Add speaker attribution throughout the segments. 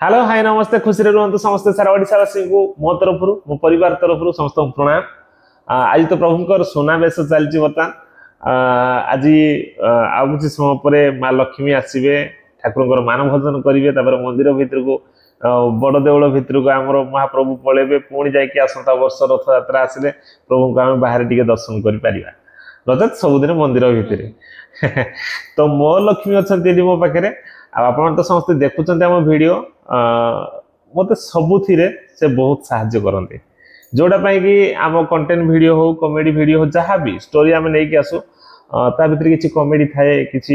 Speaker 1: Hello, high, ନମସ୍ତେ। ଖୁସିରେ ରୁହନ୍ତୁ ସମସ୍ତେ। ସାରା ଓଡ଼ିଶାବାସୀଙ୍କୁ ମୋ ତରଫରୁ, ମୋ ପରିବାର ତରଫରୁ ସମସ୍ତଙ୍କୁ ପ୍ରଣାମ। ଆଜି ତ ପ୍ରଭୁଙ୍କର ସୁନାବେଶ ଚାଲିଛି ବର୍ତ୍ତମାନ। ଆଜି ଆଉ କିଛି ସମୟ ପରେ ମା ଲକ୍ଷ୍ମୀ ଆସିବେ, ଠାକୁରଙ୍କର ମାନଭଜନ କରିବେ। ତାପରେ ମନ୍ଦିର ଭିତରକୁ, ବଡ଼ ଦେଉଳ ଭିତରକୁ ଆମର ମହାପ୍ରଭୁ ପଳେଇବେ। ପୁଣି ଯାଇକି ଆସନ୍ତା ବର୍ଷ ରଥଯାତ୍ରା ଆସିଲେ ପ୍ରଭୁଙ୍କୁ ଆମେ ବାହାରେ ଟିକେ ଦର୍ଶନ କରିପାରିବା, ନଚେତ୍ ସବୁଦିନ ମନ୍ଦିର ଭିତରେ। ତ ମୋ ଲକ୍ଷ୍ମୀ ଅଛନ୍ତି ଏଠି ମୋ ପାଖରେ। ଆଉ ଆପଣ ତ ସମସ୍ତେ ଦେଖୁଛନ୍ତି ଆମ ଭିଡ଼ିଓ। ମୋତେ ସବୁଥିରେ ସେ ବହୁତ ସାହାଯ୍ୟ କରନ୍ତି, ଯୋଉଟା ପାଇଁ କି ଆମ କଣ୍ଟେଣ୍ଟ ଭିଡ଼ିଓ ହଉ, କମେଡି ଭିଡ଼ିଓ ହଉ, ଯାହା ବି ଷ୍ଟୋରି ଆମେ ନେଇକି ଆସୁ, ତା ଭିତରେ କିଛି କମେଡି ଥାଏ, କିଛି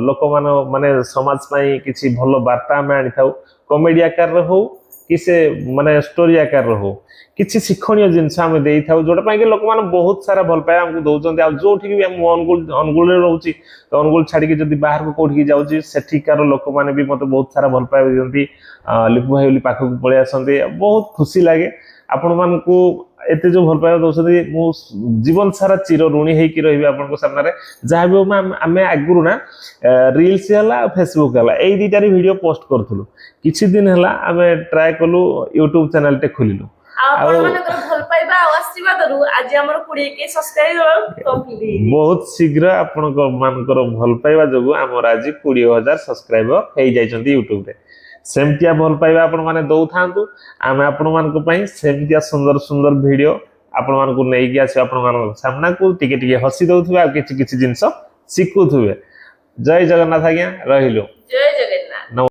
Speaker 1: ଲୋକମାନ ମାନେ ସମାଜ ପାଇଁ କିଛି ଭଲ ବାର୍ତ୍ତା ଆମେ ଆଣିଥାଉ। କମେଡି ଆକାରରେ ହଉ କି ସେ ମାନେ ଷ୍ଟୋରି ଆକାରରେ ହଉ, କିଛି ଶିକ୍ଷଣୀୟ ଜିନିଷ ଆମେ ଦେଇଥାଉ, ଯୋଉଟା ପାଇଁ କି ଲୋକମାନେ ବହୁତ ସାରା ଭଲ ପାଇବା ଆମକୁ ଦଉଛନ୍ତି। ଆଉ ଯୋଉଠିକି ବି ମୁଁ ଅନୁଗୁଳ, ଅନୁଗୁଳରେ ରହୁଛି, ତ ଅନୁଗୁଳ ଛାଡ଼ିକି ଯଦି ବାହାରକୁ କୋଉଠିକି ଯାଉଛି, ସେଠିକାର ଲୋକମାନେ ବି ମୋତେ ବହୁତ ସାରା ଭଲ ପାଇବା ଦିଅନ୍ତି। ଲିପୁ ଭାଇ ବୋଲି ପାଖକୁ ପଳେଇ ଆସନ୍ତି। ବହୁତ ଖୁସି ଲାଗେ। ଆପଣମାନଙ୍କୁ ଏତେ ଯୋଉ ଭଲ ପାଇବା ଦଉଛନ୍ତି, ମୁଁ ଜୀବନ ସାରା ଚିର ଋଣୀ ହେଇକି ରହିବି ଆପଣଙ୍କ ସାମ୍ନାରେ। ଯାହା ବି ହଉ, ଆମେ ଆଗରୁ ନା ରିଲ୍ସ ହେଲା ଆଉ ଫେସବୁକ୍ ହେଲା, ଏଇ ଦିଟାରେ ଭିଡ଼ିଓ ପୋଷ୍ଟ କରୁଥିଲୁ। କିଛି ଦିନ ହେଲା ଆମେ ଟ୍ରାଏ କଲୁ, ୟୁଟ୍ୟୁବ ଚ୍ୟାନେଲଟେ ଖୋଲିଲୁ।
Speaker 2: ଆଉ ଆପଣମାନଙ୍କର ଭଲ ପାଇବା ଆଉ ଆଶୀର୍ବାଦରୁ ଆଜି ଆମର 20K subscriber complete ହେଇଯାଇଛି।
Speaker 1: ବହୁତ ଶୀଘ୍ର ଆପଣଙ୍କ ମାନଙ୍କର ଭଲ ପାଇବା ଯୋଗୁଁ ଆମର ଆଜି 20,000 ସବସ୍କ୍ରାଇବର ହେଇଯାଇଛନ୍ତି ୟୁଟ୍ୟୁବରେ। ସେମିତିଆ ଭଲ ପାଇବା ଆପଣମାନେ ଦଉଥାନ୍ତୁ। ଆମେ ଆପଣମାନଙ୍କ ପାଇଁ ସେମିତିଆ ସୁନ୍ଦର ସୁନ୍ଦର ଭିଡ଼ିଓ ଆପଣମାନଙ୍କୁ ନେଇକି ଆସିବେ ଆପଣମାନଙ୍କ ସାମ୍ନାକୁ। ଟିକେ ଟିକେ ହସି ଦଉଥିବେ ଆଉ କିଛି କିଛି ଜିନିଷ ଶିଖୁଥିବେ। ଜୟ ଜଗନ୍ନାଥ ଆଜ୍ଞା, ରହିଲୁ।
Speaker 2: ଜୟ ଜଗନ୍ନାଥ।